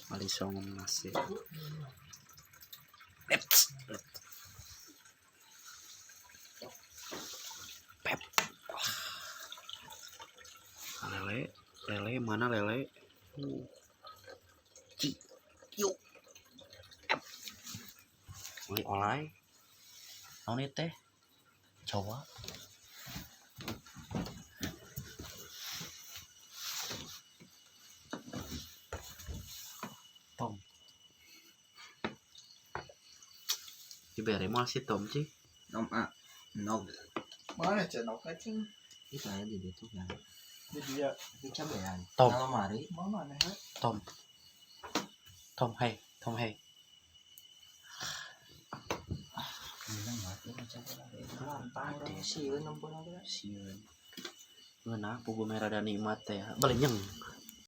Malisong nasi. Let's. Pep. Lele, lele mana lele? Ci, yuk. Ep. Beli olay. Naon ieu teh? Coba. Tom. Dibere moal si Tom cing. Nom A. Nog. Mana cenok cing? Itu aja di situ kan. Di dia. Di cabean. Tom. Kalau mari Mana he? Tom. Tom hey, Tom hey. Minang mati cabean. Sieun ampun aku. Sieun. Ngeunah pugu merah dan nikmat teh. Belenyeng.